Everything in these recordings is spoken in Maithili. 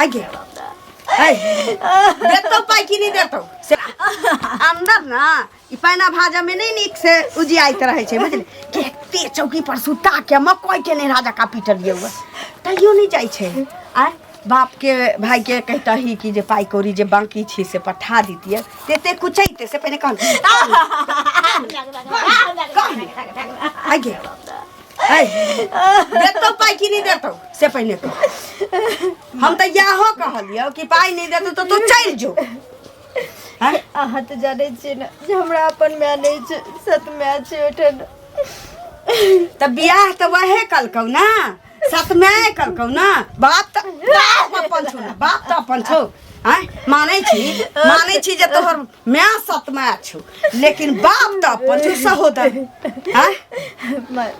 आगे देतौ पाइ कि नहि देतौ से अंदर ना ई पैना भाजा में नहीं नीक से उजियाइत रहै छै बुझली कते चौकी पर सुता के मकई के नहीं राजा का पीटलियै हुआ तैयो नहीं जाइ छै आय बाप के भाई के कहतही कि जे पाइ कौड़ी जे बाकी छी से पठा दितियै तेते कुचैते से पहिने कहल आगे देतौ पाइ कि नहि देतौ से पहिने कह हम तऽ इएहो कहलियौ कि पाइ नहि देतौ तऽ तू चलि जो आँय? अहाँ तऽ जानै छियै ने जे हमरा अपन माय नहि छै सत माय छै ओहिठाम। तऽ बियाह तऽ वहे कलकौ ना सतमाय कलकौ ना। बाप तऽ बाप अपन छौ ना, बाप तऽ अपन छौ। आँय, मानै छी, मानै छी जे तोहर माय सतमाय छौ, लेकिन बाप तऽ अपन छौ सहोदर। आँय? माय,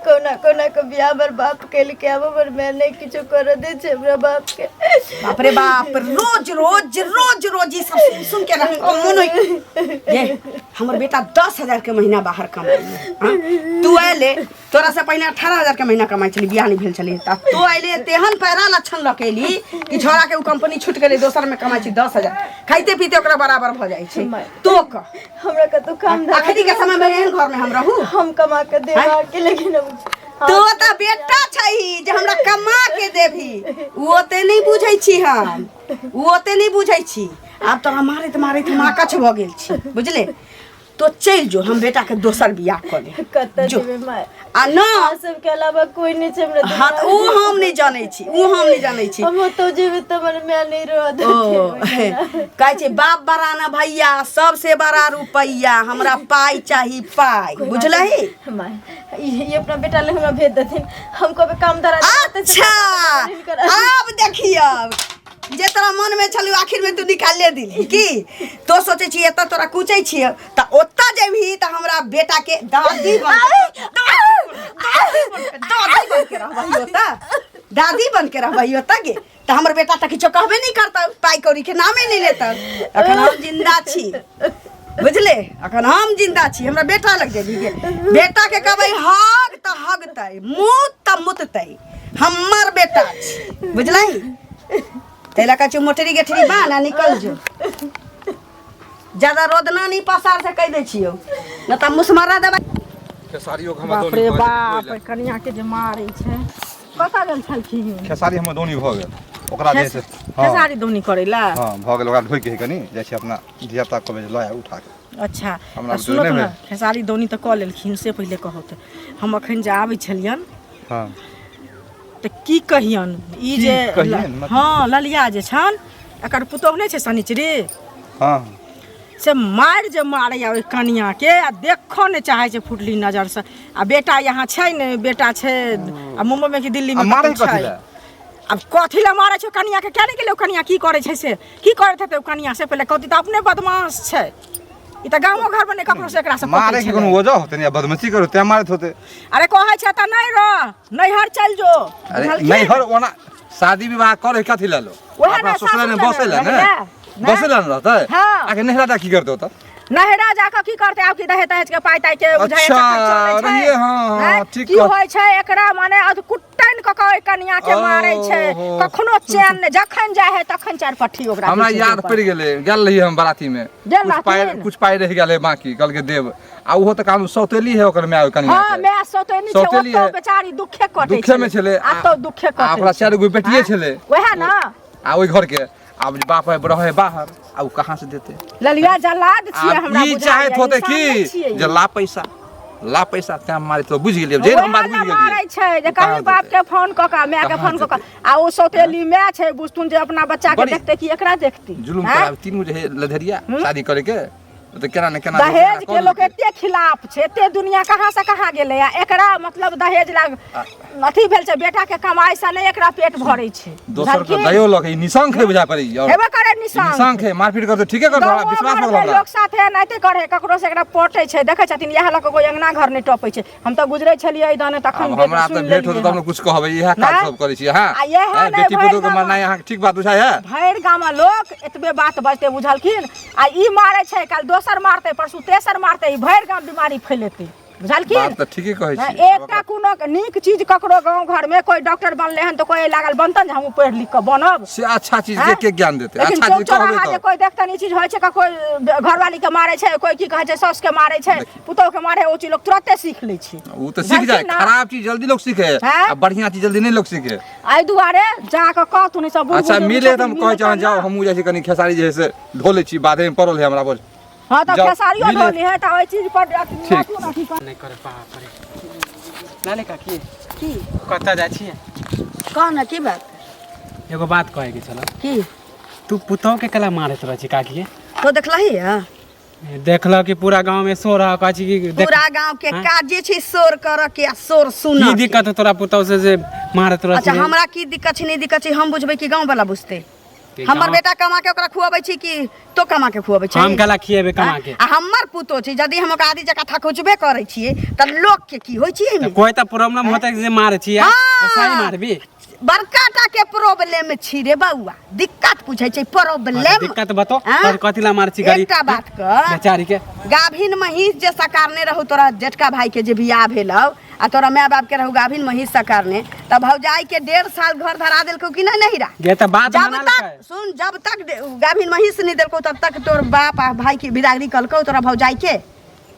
कोना कोना के बियाह हमर बाप केलकै, आब हमर माय नहि किछो करऽ दै छै हमरा बाप के। बाप रे बाप, रोज रोज रोज रोज ई सब सुन सुन के रह मन होई। ये हमर बेटा 10,000 के महीना बाहर कमाई। तू अयले तोरा से पहिने 18,000 के महीना कमाई छली, बियाह नहीं भेल छली। त तू अयले तेहन पैरा लक्षण लऽ के एली कि छोड़ा के उ कंपनी छूट गेलै, दोसर में कमाई छी 10,000, खाइते पीते ओकरा बराबर भऽ जाइ छै। तो कह हमरा कतौ काम धंधा अखनी के समय में एहन घर में हम रहू? हम कमा के देब अहाँके, लेकिन हम तो तऽ बेटा छै जे हमरा कमा के देबही, ओ ओते नहीं बुझै छी हम, ओ ओते नहीं बुझै छी। आब तोरा मारैत मारैत हम आकछ भऽ गेल छी, बुझले? तो चलि जो, हम बेटा के दोसर बियाह कऽ लेब। कतऽ जो। जेबै माय? आ न अहाँ सबके अलावा कोई नहीं छै हमरा। हाँ, तऽ ओ हम नहि जानै छी, ओ हम नहि जानै छी। हम ओतऽ जेबै तऽ हमर माय नहि रहत। ओ कहै छै बाप बड़ा ना भैया, सबसे बड़ा रुपैया, हमरा पाइ चाही पाइ, बुझलही? माय, ई अपना बेटा ले हमरा भेज देथिन, हम कहबै काम धरा। अच्छा, आब देखियौ जे तोरा मन में छलू आखिर में तू निकाले दिली की। तो सोचे छी एतऽ तोरा कुचै छियै तऽ ओतऽ जेबही तऽ हमरा बेटा के दादी बन दादी बन के रहबही ओतऽ, दादी बन के रहबही ओतऽ गे, तऽ हमर बेटा तऽ किछो कहबे नहि करतौ, पाइ कौड़ी के नामे नहि लेतौ। अखन हम जिंदा छी, बुझले? अखन हम जिंदा छी, हमरा बेटा लग जेबही गे, बेटा के कहबै हग तऽ हगतै, मुत तऽ मुततै, हमर बेटा छी, बुझलही? ताहि लऽ कऽ छै मोटरी गेठरी बान्ह आ निकल जो। ज्यादा रोदना नहीं पसार से कहि दै छियौ, नहि तऽ मुसमरा दबाइ। खेसारियो के हमर बाप दौनी रे भऽ गेल। बाप, कनिया के जे मारै छै। कतऽ गेल छलखिन? खेसारी हमर दौनी भऽ गेल, ओकरा जे छै। हँ। खेसारी दौनी करै लए? हँ, भऽ गेल। ओकरा ढोइके है कनि, जाइ छी अपना धिया पुता कहबै जे लऽ आउ उठा के। अच्छा। हमरा तऽ बुते सुनत नहि ने भेल। खेसारी दौनी तऽ कऽ लेलखिन, से पहिले कहू तऽ हम अखन जे आबै छलियनि तऽ की कहियन ई की जे कहियन मतलब? हँ, ललिया जे छनि, एकर पुतोहु नहि छै शनिचरी, हँ, से मारि जे मारैया ओहि कनियाके आ देखऽ नहि चाहै छै फुटली नजरसँ। आ बेटा यहाँ छै ने, बेटा छै आ मुम्बईमे कि आ दिल्लीमे मारै कतहु कथी छै। लए? आब कथी लए मारै छै कनियाके? किया नहि गेलै ओ कनिया? की करै छै से, की करैत हेतै ओ कनिया से पहिले कहती। तऽ अपने बदमाश छै ई, तऽ गामो घरमे नहि ककरो से एकरा से मारे के कोनो वजह होते ने, बदमाशी करो तें मारत होते। अरे कहै छै तऽ नहि रह, नैहर चलि जो। अरे बुझलखिन? नैहर ओना शादी विवाह करे कथी लए लो? ओएह अपना ने, ससुराल में सासुर बसे लए लए ने, ने। बसे लए ने रहतै। हाँ। आके नैहरा जा की करतै ओतऽ? नैहरा जाकऽ की करतै? आब की दहेज तहेज के पाइ ताइ के बुझाइ अच्छा, चक्कर चलै छै। रहिए, हाँ, हाँ, हैं? ठीक की कह- होइ छै एकरा माने अधकुट्टन कऽ कऽ ओहि कनिया के मारै छै। ओहो। कखनो चैन नहि, जखन जाइ है तखन चारि पट्टी ओकरा हमरा पीछे याद देह पर। पड़ि गेलै, गेल रहियै हम बराती में। गेल कुछ पाइ रहथिन? कुछ पाइ रहि गेल है बाकी, कहलकै देब। आ ओहो तऽ काम सौतेली है ओकर माय ओहि कनिया हाँ के। माय सौतेली छै। सौतेली ओतौ है। बेचारी दुखे कटै दुखे में छलै। आ तो दुखे आ कटै ओकरा चारि गो बेटिए हाँ? छलै। वएह ना। आ ओहि घर के आब जे बाप है रहै बाहर, आ ओ कहाँ से देतै? ललिया जलाद छियै आब हमरा ई बुझाइया, चाहैत होतै इंसान नहि की छियै ई। जे ला पैसा, ला पैसा, तें मारे। तो बुझि गेलियै जे हम बात ओएह बुझि ने गेलियै। मारै छै जे ओ कहाँ कहीं बाप देतै? के फोन कऽ कऽ, माय के कहाँ फोन कऽ कऽ। देतै? आ ओ सौतेली माय छै, बुझथुन जे अपना बच्चा के बड़ी देखतै कि एकरा देखतै? जुलुम आँय? कराब। तीन गो जे है लधेरिया शादी करे के, तऽ केना ने केना दहेज के कऽ लोक लेलकै। एते खिलाफ छै, एते दुनिया कहाँ से कहाँ गेलै आ एकरा मतलब दहेज लाग अथी भेल छै। बेटा के कमाई से नहि एकरा पेट भरै छै। दोसर के बुझलखिन? दयो लऽ के ई निशंक है बुझा पड़ै और हेबे करे निशान। निशंक है, मारपीट करतै ठीके करतै। हमरा गाँवो विश्वास भऽ घरमे गेल हमरा। लोक साथे एनाहिते करे, ककरो से एकरा पटै छै, देखै छथिन, इएह लऽ कऽ कोइ अंगना घर नहि टपै छै। हम तऽ गुजरै छलियै एहि दने तखन आब हमरा सुनि तऽ भेंट होतै लेलियै तब ने कुछ कहबै। इएह काज नहि? सब करै छी अहाँ। आ इएह आँय, नहि बेटी भरि पुतोहु के गाम- मरनाइ अहाँके ठीक बात बुझाइ है? भरि गाममे लोक एतबे बात बजतै, बुझलखिन? आ ई मारै छै, काल्हि दोसर मारतै, परसू तेसर मारतै, ई भरि गाम बीमारी फैलेतै। बुझलखिन? बात तऽ ठीके कहै नहि, छी। एकटा कोनो नीक चीज ककरो गाँव घरमे कोइ डॉक्टर बनलै हन तऽ कोइ लागल बनतन जे हमहूँ पढ़ि लिख कऽ बनब। से अच्छा चीज हैं? के के ज्ञान देतै? लेकिन अच्छा चौक चीज कहबै चौराहा जे तऽ कोइ देखतन ई चीज होइ छै, कोइ घरवाली के मारै छै, कोइ की कहै छै साउस के मारै छै, पुतोह के मारै, ओ चीज लोक तुरते सीख लै छै। ओ तऽ सीख जाए। बुझलखिन ना? खराब चीज जल्दी लोग सीखे हैं? आ बढ़िया चीज जल्दी नहीं लोग सीखे। एहि दुआरे जाकऽ कहथुन ई सब बूढ़ अच्छा बुजुर्ग मिले तऽ छथिन, हम कहै छी अहाँ मिलतनि जाउ ना। हमहूँ जाइ छी कनि खेसारी जे है से ढो लै छी, बाधे में पड़ल है हमरा पर। हाँ तऽ जाउ, खेसारियो मिले। ढोली है तऽ ओहि चीज पर अथी ठीक। अथी अथी कर। नहि कर, बाप रे। नानी काकी। की? कतऽ जाइ छियै? कह ने, की बात? एगो बात कहैके छल। की? तू पुतहु के केला मारैत रहै छी काकी? तो देखलही हँ? देखलक कि पूरा गाँव में शोर है, कहै छी कि देख- पूरा गांव के हाँ? काजे छै शोर करऽ के आ शोर सुनऽ की के। दिक्कत है तोरा पुतहु से जे मारैत रहै अच्छा छी? हमरा की दिक्कत छै, नहि दिक्कत छै, हम बुझबै कि गांव वाला बुझतै? कि हमर गाँव- बेटा कमा के ओकरा खुआबै छी कि तो कमा के खुआबै छी? हम केला खिएबै कमा के? आ हमर पुतो छै, यदि हम ओकरा आदि जकाँ थकुचबे करै छियै तऽ लोक के की होइ छै एहिमे? तऽ कोइ तऽ प्रॉब्लम होतै जे मारै छी? हाँ। ऐसा ही मारबी? बड़का टा के प्रॉब्लम छी रे बौआ, दिक्कत पूछै छै प्रॉब्लम। दिक्कत बताओ। हाँ? कथी ला मारै छी गाड़ी एकटा बात कह। बेचारी के। गाभिन महींस जे सकारने रहू तोरा जेठका भाई के जे बियाह भेलौ आ तोरा माय बाप के रहू गाभिन महींस सकारने, तऽ भौजाई के 1.5 साल घर धरा देलकौ कि नहीं? नहिरा गे तऽ बात जब मना तक लेलकै। सुन, जब तक गाभिन महींस नहीं देलकौ तब तक तोर बाप आ भाई के बिदागरी कलकौ तोरा भौजाई के?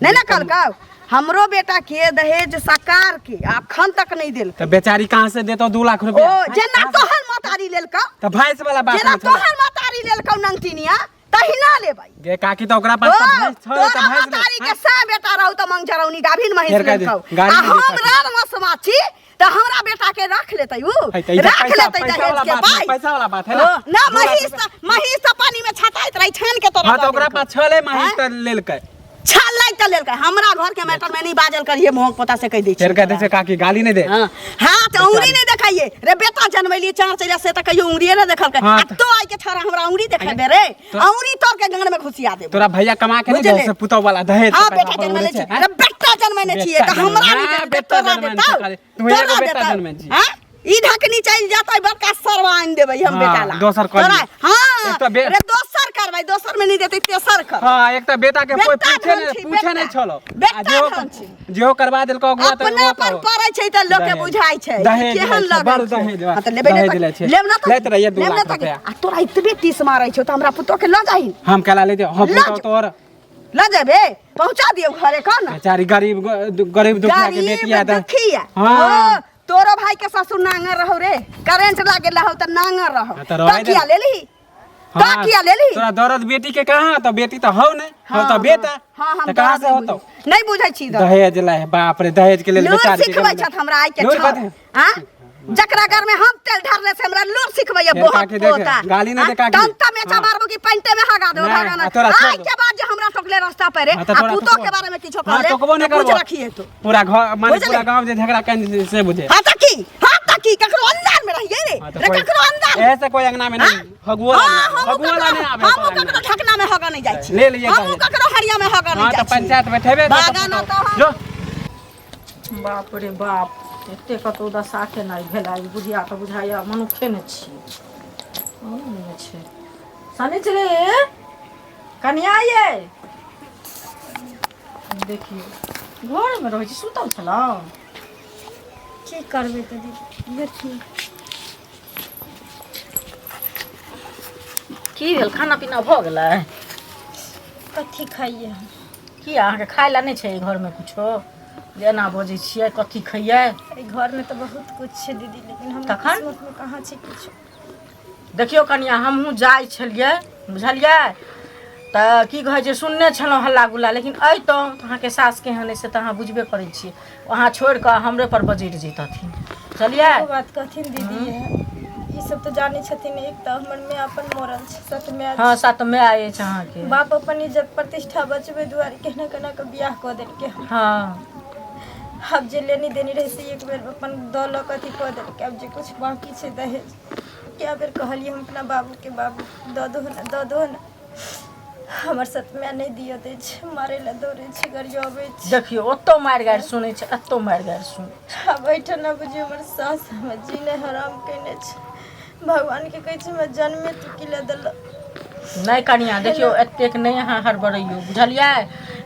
नहीं ना कलकौ। हमरो बेटा के दहेज सकार के अखन तक नहीं देलकै। तऽ बेचारी कहाँ से देतौ 2 लाख ओ रुपया? जेना तोहर महतारी लेलकौ। तऽ भैंस वाला बात जेना नहि छलै। तोहर महतारी लेलकौ नंगटिनिया तहिना लेबै। गे काकी, तऽ ओकरा ओ पास तऽ भैंस छलै तोरा तऽ भैंस ले- महतारी के सै बेटा रहौ तऽ मंगजरौनी गाभिन महींस फेर कह दे, लेलकौ। गाड़ी आ नहि हम देखा। रार मसमा छी तऽ हमरा बेटा के रख लेतै उ? है तऽ ई तऽ रख पैसा लेतै पैसा दहेज वाला के बात है, पाइ? पैसा वाला बात है ना। ओ, ना 2 लाख महींस रुपया। तऽ महींस तऽ पानी में छताइत रही, छान के तोरा हाँ दऽ तऽ ओकरा देलकौ। पास छलै महींस हैं? तऽ लेलकै। छालै तऽ लेलकै। हमरा घर के मैटर में नहीं बाजल करिए, मोहक पोता से कहि दै फेर छी। कह दै छै काकी गाली नहि दे। हाँ हाथ उंगली नहीं देखाइए रे। बेटा जनमैलिए चार चैला से तऽ कहियो उंगलिए नहीं देखलकै। हाँ आ तऽ- तो आइ के छौड़ा हमरा उंगली देखेबे रे? उंगली तोड़ के गान में घुसिया देबो। तोरा भैया कमा के नहीं बुझले? दो से पुतहु वाला दहेज के हाँ पैसा बेटा पर जनमैले उड़ै छै, छी। हैं? रे बेटा जनमैने छियै बेटा तऽ हमरा जनमैने- नहि हाँ, देतै, बेटा तोरा जनमैने देतौ? छै खाली। तू एगो तोरा बेटा देतौ? जनमैने छी। हाँ? ई ढकनी चलि जेतै, बड़का सरवा आनि देबै हम हाँ, बेटा ला। दोसर कऽ तोरा लिअ। हाँ एक तऽ बे- रे दोसर करबै, दोसर में नहीं देतै तेसर कर। हाँ, एक तऽ बेटा के कोई बेटा पूछे धन नहीं छी, पूछे नहीं बेटा। छलो। आ बेटा जेहो धन छी। जेहो करवा देलको अगुआ तऽ अपना ओहो पर कहो। पड़ै छै तऽ लोक के दहेज। बुझाइ छै कि दहेज केहन लै छै, लगै बड़ छै। दहेज हाँ तऽ लेबै दहेज नहि लै छै। लेब ना तऽ लैत रहियै 2 लेब ना लाख तऽ रुपया। आ तोरा एतबे टीस मारै छौ तऽ हमरा पुतोह के लऽ जाही। हम केला ले जाउ? हम लऽ पुतहु जाउ। तोहर लऽ जेबे, पहुँचा दियौ घरे, कह ना। बेचारी गरीब गरीब दुखिया के बेटी गरीब है तऽ- दुखिया। हाँ। ओ, तोरो भाई के ससुर नांगर रहो रे, करेंट लागे रहो तऽ नांगर रहो। हाँ, तऽ रहै तो किया दे। लेलही? तो हाँ, किया लेलही? तोरा दर्द बेटी के कहाँ? तऽ बेटी तऽ हौ नहि हौ तऽ बेटा। हाँ, हम तऽ कहाँ दर्द से नहि होतौ? नहीं बुझै छी दर्द। दहेज लै है, बाप रे, दहेज के लेल लूर बेचारी के सिखबै गलत। छथि हमरा आइ के लूर छौ। कथी? आँ? जकरा घर में हम तेल ढारले से हमरा लूर सिखबैया फेर बहुत काकी देख, पोता। गाली नहि दे आँ? काकी। टंटा में हाँ। मारबो कि पैंटे में हगा देबो नहि, भगवान। आ तोरा छोड़ आइ दो। के बाद जे हमरा टोकले रास्ता पर रे हाँ, तऽ आ तोरा पुतो टोकबो। के बारे में किछो हाँ, कहले टोकबो नहि तऽ पूछ करबो। रखिए तो। पूरा घर माने बुझले? पूरा गांव जे झगड़ा केने से बुझे। हाँ तऽ की? हाँ तऽ की? ककरो अंदाज में रहिए रे। हाँ, तऽ रे कोइ- ककरो अंदाज में। ऐसे कोई अंगना में नहीं हाँ? हगुआ हाँ, नहीं हमहूँ हगुआ ककरो- नहीं आवे हमहूँ तोरा ककरो अंगना। ढकना में हगा नहीं जाइ छी। ले लियै हमहूँ दहेज। ककरो हरिया में हगा नहीं हाँ जाइ तऽ छी। पंचायत बैठेबे तऽ बागान पुतहु। तऽ हम- जो बाप रे बाप, एते कतौ दशा केनाइ भेलै। ई बुढ़िया तऽ बुझाइया मनुखे ने छी, मनुख नहि छै। शनिचरी कनिया ये देखियौ घरमे रहै छी, सुतल छलहुँ। की करबै तऽ दीदी, देखियौ। की भेल, खाना पीना भऽ गेलै? कथी खाइए हम? की अहाँके खाय लए नहि छै एहि घरमे कुछो जे एना बजै छियै कथी खैयै? एहि घरमे तऽ बहुत कुछ छै दीदी, लेकिन हमरा तखन? किस्मतमे कहाँ छै किछु। देखियौ कनिया, हमहूँ जाइ छलियै बुझलियै तऽ की कहै छै सुनने छलहुँ हल्ला गुल्ला, लेकिन अइतहुँ तऽ अहाँके सास केहन अइ से तऽ अहाँ बुझबे करै छियै, अहाँ छोड़ि कऽ हमरे पर बजरि जैतथिन बुझलियै। एगो बात कहथिन दीदी, ई सब तऽ जानै छथिन, एक तऽ हमर माय अपन मरल छै, सत माय। हँ, सत माय अछि अहाँके। बाप अपन इज्जत प्रतिष्ठा बचबै दुआरे केना केना कऽ बियाह कऽ देलकै। हँ। आब जे लेनी देनी रहै से एक बेर अपन दऽ लऽ कऽ अथी कऽ देलकै। आब जे कुछ बाँकी छै दहेज, कए बेर कहलियै हम अपना बाबूके, बाबू दऽ दहो ने, दऽ दहो ने। हमर सतमाय नहि दिअ दै छै, मारै लए दौड़ै छै, गरियबै छै। देखियौ ओतौ मारि गारि सुनै छै, एतौ मारि गारि सुनै छै। आब एहिठाम बुझियौ हमर सास हमर जीने हराम केने छै। भगवानके कहै छै हमरा जन्मे तू की लए देलक। नहि कनिया, देखियौ एतेक नहि अहाँ हड़बड़ैयौ बुझलियै।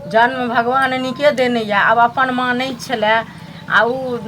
जन्म भगवान नीके देने यऽ। आब अपन माँ नहि छलै आ ओ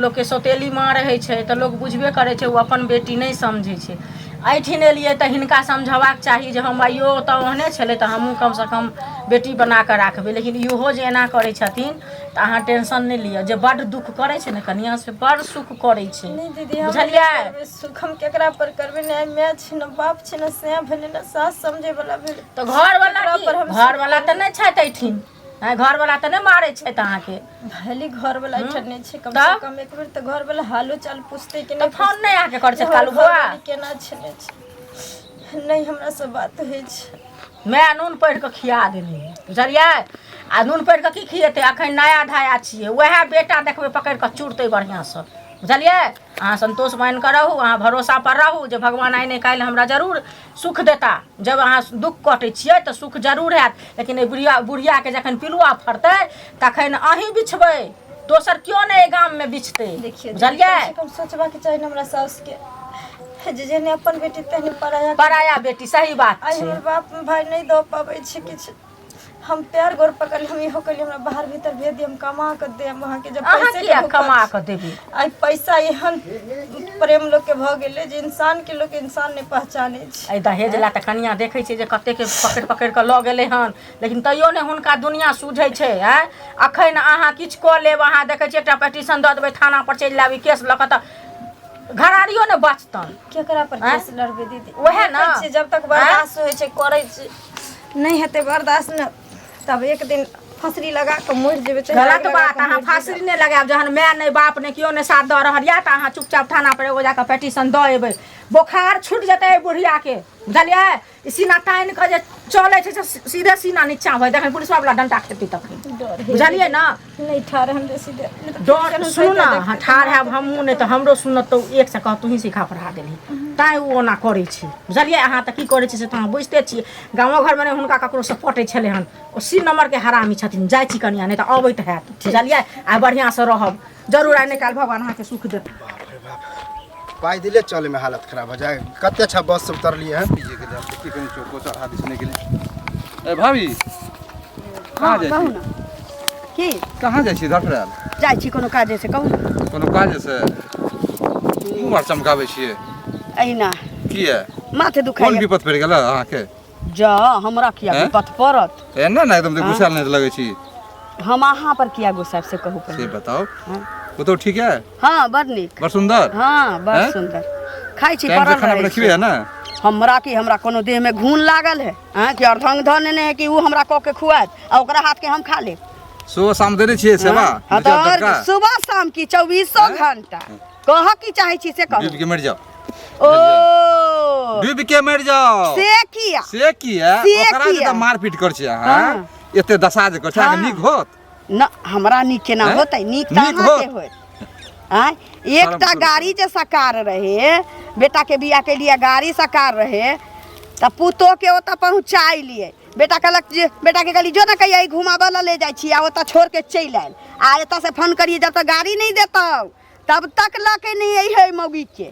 लोकके सौतेली माँ रहै छै तऽ लोक बुझबे करै छै, ओ अपन बेटी नहि समझै छै। एहिठिन एलियै तऽ हिनका समझबाक चाही जे हम आइयो तऽ ओहने छलै तऽ हमहूँ कमसँ कम बेटी बना कऽ राखबै, लेकिन इहो जे एना करै छथिन तऽ अहाँ टेंशन नहि लिअ। जे बड्ड दुःख करै छै ने कनिआँ, से बड़ सुख करै छै। नहि दीदी, हम बुझलियै? नहि करबै सुख, हम केकरा पर करबै? नहि माय छै, ने बाप छै, ने सैं भेलै, ने सास समझै वाला भेलै। तऽ घरवला केकरा की पर हम घरवला तऽ नहि छथि एहिठिन? आँय, घरवला तऽ नहि मारै छथि अहाँके? भले घरवला एहिठाम नहि छै, कम से तब? कम एक बेर तऽ घरवला हालो चाल पूछतै कि तऽ नहि फोन नहि अहाँके करै पूछतै छथि कालू हमर बौआ? घरवाली केना छै नहि छै। नहि हमरा से बात होइ छै। माय नून पढ़ि कऽ खिया देने है, बुझलियै? आ नून पढ़ि कऽ की खिएतै? अखन नया धाया छियै, उएह बेटा देखबै पकड़ि कऽ चुरतै बढ़िआँसँ, बुझलियै? अहाँ सन्तोष मानि कऽ रहू, अहाँ भरोसा पर रहू जे भगवान आइ नहि काल्हि हमरा जरूर सुख देता। जब अहाँ दुःख कटै छियै तऽ सुख जरूर हैत, लेकिन एहि बुढ़ियाके जखन पिलुआ फड़तै तखन अहीं बिछबै, दोसर केओ नहि एहि गाममे बिछतै। देखियौ, बुझलियै? कम से कम सोचबाक चाही ने हमरा साउसके जे जेहने अपन बेटी तेहने पराया। पराया बेटी, सही बात आइ छै। हमर बाप भाय नहि दऽ पाबै छै किछु। हम पैर गोर पकड़ हम इहो कहलियै, हमरा बाहर भीतर भेज दिअ, हम कमा कऽ देब अहाँके। जब अहाँ पैसे के किया भूखल कमा छी। कऽ देबै? आइ पैसा एहन प्रेम लोकके भऽ गेलै जे इंसानके लोक इंसान नहि पहचानै छै। एहि दहेज लए तऽ कनिया देखै छियै जे कतेकके पकड़ि पकड़ि कऽ लऽ गेलै हन, लेकिन तैयो नहि हुनका दुनिया सूझै छै। आँय, अखन अहाँ किछु कऽ लेब, अहाँ देखै छियै एकटा पिटीशन दऽ देबै, थाना पर चलि आबी केस लऽ कऽ, तऽ घरारियो ने बचतन। केकरा पर आँय? केस लड़बै दीदी? ओएह ने। देखै छियै, जब तक बर्दाश्त होइ छै करै छै, नहि हेतै बर्दाश्त ने तब एक दिन फसरी लगा कऽ मरि जेबै चाहे गलत आगि लगा बात। कऽ अहाँ मरि जेबै। फाँसी नहि लगायब। जहन माय नहि, बाप नहि, केओ नहि साथ दऽ रहल यऽ तऽ अहाँ चुपचाप थाना पर एगो जाकऽ पिटीशन दऽ एबै, बोखार छूटि जेतै एहि बुढ़ियाके, बुझलियै? ई सीना तानि कऽ जे चलै छै से सीधे सीना नीचा भऽ जखन पुलिसवा वाला डंटा खेतै तखन, डर है। बुझलियै ने? नहि ठाढ़ हम बेसी देर नहि तऽ डर टेंशन सुनू ने, होइते हाँ, देखते ठाढ़ हैब हमहूँ नहि तऽ हमरो सुनत तऽ ओ एकसँ कहत तूही सिखा पढ़ा देलही, तैँ ओ ओना करै छै, बुझलियै? अहाँ तऽ की करै छी से तऽ अहाँ बुझिते छियै। गामो घरमे नहि हुनका ककरोसँ पटै छलै हन। ओ सी नम्बरके हरामी छथिन। जाइ छी कनिया, नहि तऽ अबैत हैत, बुझलियै? आ बढ़िआँसँ रहब जरूर, आइ नहि काल्हि भगवान अहाँके सुख देत। बाप रे बाप, पैदले चले में हालत खराब हो जाए। कते अच्छा बस से उतरलिए हैं। ये गेलै आब की कहीं चौको चढ़ा दिस नहि गेलै। ए भाभी, कहाँ हँ, जाइ कहू छी? ने की। कहाँ जाइ छी धरफड़ायल? जाइ छी कोनो काजे से, कहू ने। कोनो काज से मुँह आर चमकाबै छियै? एहिना। किया? माथे कोन दुखाइए। विपत पड़ि गेल अहाँके? जा, हमरा किया हैं? विपत पड़त? एना ने एकदम गुस्सायल नहि लगै छी। हम अहाँ पर किया गुस्साएब से कहू से पहिले। बताउ। पुतहु ठीक है? हाँ, बड़ नीक। बड़ सुंदर। हाँ, बड़ हैं? सुंदर। खाइ छी, टाइम से पड़ल खाना रहै पीना छी। खिबै है ना? हमरा की, हमरा कोनो देह में घून लागल है? हाँ, कि अर्धंग धऽ नेने है कि उ हमरा कऽ के खुआएत आ ओकरा हाथ के हम खा लेब? सुबह शाम देने छियै सेवा? हाँ, तऽ दू चारि और टका? सुबह शाम की चौबीसों घंटा। कह की चाहै छी से कहू। डूबि के मरि जाओ। ओ डूबि के मरि जाओ। से किया? से किया? से ओकरा जे किया? तऽ मारपीट कर छी अहाँ, हाँ। एते दशा जे कर छी अहाँके, हाँ। नीक होत? न, हमरा नीक केना हैं? होतै? नीक तऽ नीक अहाँके होत। होत। आँय, एकटा करू। गाड़ी जे सकार रहे, बेटा के बियाह के लिए गाड़ी सकार रहे तऽ पुतोह के ओतऽ पहुँचाइ लिए। बेटा कहलक जे बेटा के कहली जो ने कहिया घुमाबऽ लए ले जाइ छी, आ ओतऽ छोड़ के चलि आयल। आ एतऽ से फोन करियै, जब तक गाड़ी नहि देतौ तब तक लऽ के नहि अइहे मौगी के।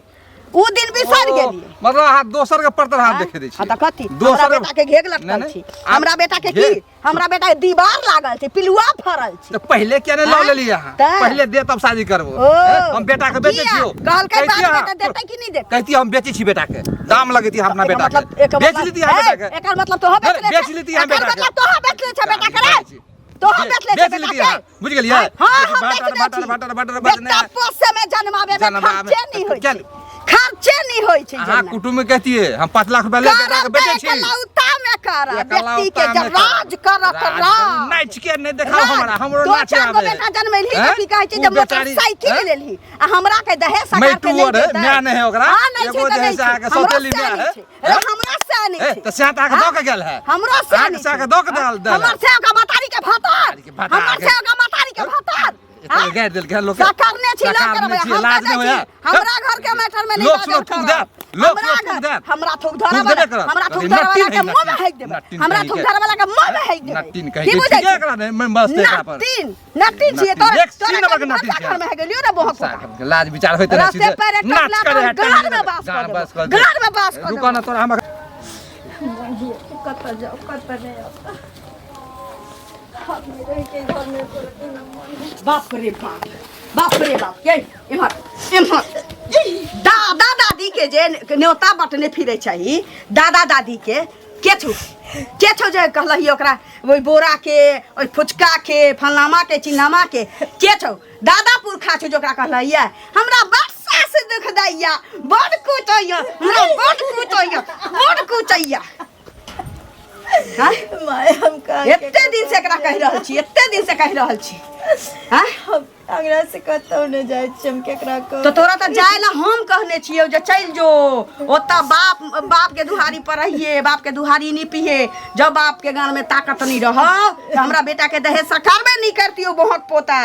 उ दिन बिसरि ओ, गेलियै। मतलब अहाँ दोसर के परतर हाथ देखे दै हाँ छियै? तऽ कथी? हमरा दोसर के- बेटा के घेघ लटकल नहि, नहि। छी? आब हमरा बेटा के की? घेघ- हमरा बेटा के दीवार लागल छै, पिलुआ फड़ल छै। तऽ पहिले किया नहि लऽ आँय? लेलियै अहाँ? तऽ? पहिले दे तब शादी करबो। ओ, हैं? हम बेटा के बेचै किया? छियौ। कहलकै कहितियै बाप अहाँ- बेटा देतै कि नहि देतै? कहितियै हम बेचै छी बेटा के, दाम लगैती अपना एकर बेटा मतलब के, एकर बेच मतलब लेती अहाँ ए, बेटा के। एकर मतलब तोहो बेच नहीं, ले बेच लेती अहाँ एकर बेटा के। मतलब तोहो बेच ले छै बेटा के रे। बेच तोहो बेच ले छै बेच बेटा लेती के। अहाँ, बुझि गेलियै? हाँ, हम बाटर, बेच दै बाटर, छी। बाटर, बाटर, बाटर, बेटा नहि। पोसे में जन्माबे में जन्माबे। खर्चे नहीं होई क्या- छै, खर्चे नहीं होई छै। अहाँ जन्मा। कुटुम्ब में कहतियै हम 5 लाख रुपया ले बेटा के करब बेचै तऽ छी। एकलौता में करब, एकलौता बेटी के में जब करब। राज करत राज राज। नाच के नहि देखाउ हमरा, हमरो दो नाच चार गो आबै। बेटा जनमेलही तऽ हैं? की कहै छै ओ जे बेचारी- मोटरसाइकिल हैं? लेलही आ हमरा के दहेज सकार के मैटू नहि आर है, देतै। माय नहि है ओकरा। हाँ, नहि एगो छै तऽ जे है नहि से अहाँके छै। हमरो सौतेली सएह माय नहि है। छै। रे, हमरा सएह नहि ए, छै। तऽ सएह तऽ अहाँके दऽ के गेल है। हमरो सएह अहाँके नहि सएह छै। के दऽ के देल देल हमर सएह के महतारी के भतार, के भतार हमर के। सएह के महतारी के भतार। एते गारि देलकै हन लोकके। सकारने छी लऽ के सकारने रहबै। छी, हम लाज तऽ नहि जाइ होइए। छी। हमरा घर के मैटर में नहीं लोक बाजल सुनत थूक करब। देत, लोक हमरा सुनत थूक घर- देत। हमरा थूक धरऽ थूक वाला देबे करत। हमरा थूक अरे धरऽ वाला नट्टी के है, मुंह में नट्टी। हेक देबै। नट्टी हमरा कहीं थूक के। धरऽ वाला के मुंह में हेक देबै। नट्टी कहीं की के। बुझै ठीके छी? एकरा नहि, मैं मस्त एकरा पर। नट्टी नट्टी छियै नट्टी। तोरा एक तोरा सीन नंबर के कभी नट्टी भनसा छियै। घर में हे गेलियौ ने बोहक साहब, लाज विचार होइत रहै रस्ते छै। पर एक नाच टकला करे है, पर गाड़ में बास गाड़ कऽ बास देबौ। कऽ देबौ। गाड़ में बास कऽ रुकऽ ने तोरा हम कतऽ जाउ कतऽ नहि आउ। हम नहि रहैके घर में एको रत्ती न मन है। बाप रे बाप, बाप रे बाप, ये इम्हर इम्हर। दादा दादी के जे न्योता बटने फिरे चाही, दादा दादी के के छौ, के छौ जे कहलही ओकरा ओहि बोरा के, ओहि फुचका के, फलामा के, चिन्नामा के, के छौ दादा पुरखा छौ जे ओकरा कहलही? हमरा बड़ सास दुख दैया, बड़ कुटैया, हमरा बड़ कुटैया, बड़ कुटैया। हाँ? माय हम कहाँ के एते दिन से एकरा कहि रहल छी, एते दिन से कहि रहल छी। हाँ? हम अंगना से कतौ नहि जाइ छी, हम केकरा कहब? तो तोरा तऽ जाय ला हम कहने छियौ जे चलि जो ओतऽ, बाप बाप के दुहारी पर रहिए, बाप के दुहारी नहीं पिए। जब बाप के गान में ताकत नहीं रहो तो हमरा बेटा के दहेज सकारबे नहीं करतियो। बहुत पोता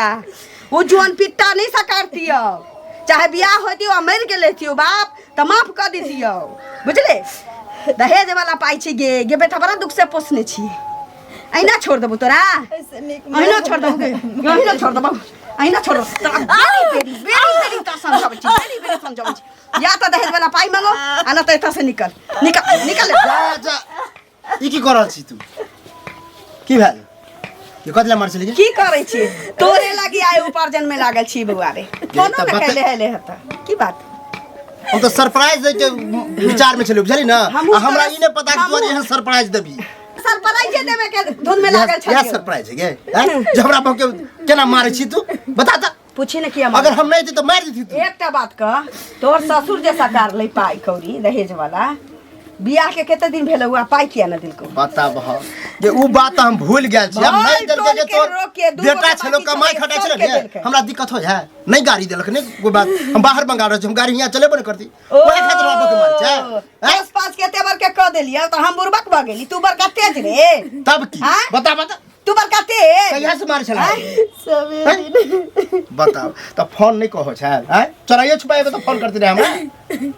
वो जुअन पिट्टा नहीं सकारतियो। चाहे बियाह होतियो आ मरि गेल रहतियो बाप तऽ माफ कऽ दितियो, बुझले? दहेज वाला पाइ छै गे। गे बेटा, बड़ा दुख से पोसने छी, अहिना छोड़ देबो तोरा? ऐसे नीक अहिना छोड़ देबो गे? अहिना छोड़ देबो, अहिना छोड़ देबो तोरा। बेरी बेरी बेरी बेरी तोरा समझाबै छी, बेरी बेरी समझाबै छी। या तऽ दहेज वाला पाइ मांगो आ ना तऽ एतऽ से निकल, निकल, निकल। जा जा, ई की कर रहल छी तू? की भेल? ये कथी ला मार छली? की करै छी? तोरे लागी आइ उपार्जन में लागल छी बौआ रे। कोनो तऽ ने कैले हेले हेतऽ की बात? हम तऽ सरप्राइज दै के विचार में छलियै, बुझली ना? हमहूँ आ हमरा तोरा- ई नहि पता कि तोरा हमहूँ- एहन सरप्राइज देबी। सरप्राइजे देवे के धुन में लागल इएह छलियै। सरप्राइज है गे हैं? जे हमरा बहू के केना मारै छी तू, बता तऽ। पूछी ने किया? अगर हम नहि रहिती तऽ मारि देती तू। एकटा बात कह, तोहर ससुर जे सकार लै पाइ कौड़ी दहेज वाला, बियाह के कते दिन भेल हुआ, पाइ किया न दिलको? बता बह जे उ बात तऽ हम भूल गेल छी। हम भाइ, नहि देलकै जे टोल के तोर रोक के, दू बेटा गोटे छलो बाकी कमाइ छलै, खटाइ छलो सबके ने, देलकै। हमरा दिक्कत हो जाए नहि गाड़ी देलक नहि कोई बात, हम बाहर मंगा रहल छी, हम गाड़ी हियाँ चलेबो नहि करती, ओहे खातिर हमरा बहू के मारै छै हैं? दस पाँच के तेवर के कह देलियै तऽ हम बुड़बक भऽ गेली, तू बड़का तेज रे। तब की? आँय? बता बता। तू बड़का तेज। कहिया से मारै छला? सबेरे। बताओ तऽ फोन नहि कहो छल? आँय, चोराइयो छुपाएबे तऽ फोन करती रहे हमरा।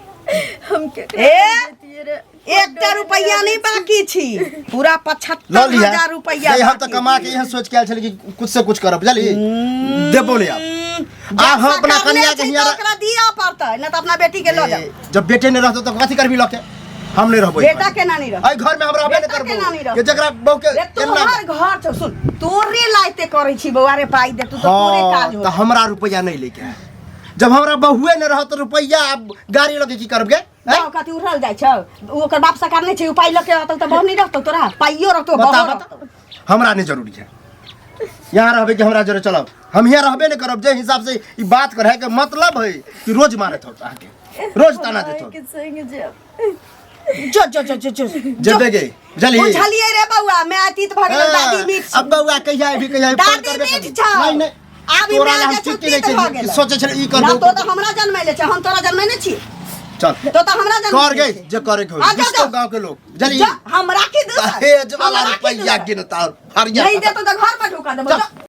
हम केकरा ए? देतियै रे? एकटा रुपैआ नहीं बाकी छी, पूरा लऽ 75 लिहा हजार रुपैआ। नहीं, हम तऽ बाकी कमा के छी। एहन सोच के आयल छली कि कुछ से कुछ करब, बुझली? देबो नहीं आब। आब हम अपना जब कनिया के छै हियाँ तऽ ओकरा दिअ पड़तै, नहि तऽ अपना बेटी के लऽ जाओ। जब बेटे नहीं रहतो तऽ कथी करबी लऽ के? हम नहीं रहबो। बेटा केना नहीं रहतै? एहि घर में हम रहबे नहीं बेटा केना नहीं करबो रहतै? के जकरा बहू के रे केना तोहर घर छौ, सुन, तोरे लाइते करै छी बौआ रे, पाइ दे तू तऽ तोरे हाँ काज तऽ हो। हमरा रुपैआ नहीं लेके आयल। जब हमरा बहुए नहीं रहत तऽ रुपैआ आब गाड़ी लऽ के की करब गे? हैं? गाँव कथी उड़ल जाइ छौ? उ ओकर बाप सरकार नहीं छै, उ पाइ लऽ के अतौ तऽ बहु नहीं रहतौ, तोरा पाइयो रहतौ, बता बहु बता रहतौ। हमरा नहीं जरूरी है यहाँ रहबे कि हमरा जरे चलब। हम यहाँ रहबे नहीं करब। जे हिसाब से ई बात करे के मतलब है कि रोज मारत हो अहाँके, रोज ताना देत हो। के संग जायब। जो जो जो जो जो। जेबे गे, बुझलिही? बुझलियै रे बौआ, मैं अतीत भऽ गेलौ, दादी मीठ अब बौआ कहिया अबी, कहिया अबी, फोन दादी करबे मीठ करबी। छौ। नहीं नहीं, आब ई तोरा माय ला हम जे छौ चिट्ठी लै तीत भऽ छै गेलौ। सोचै छलै ई ना कर तो तऽ हमरा जनमैले छै, हम तोरा जनमेने छी? चल। तो तऽ हमरा जनमेने कर गई छै। जे करे के आ, होई जा, जिसको जा। गांव के लोग, बुझलिही? जा, हमरा की दोसर? दहेज वाला हमरा की रुपैया दोसर? गिनता फरिया नहीं देतो तऽ घर पर ढुका देबो। चल। जा।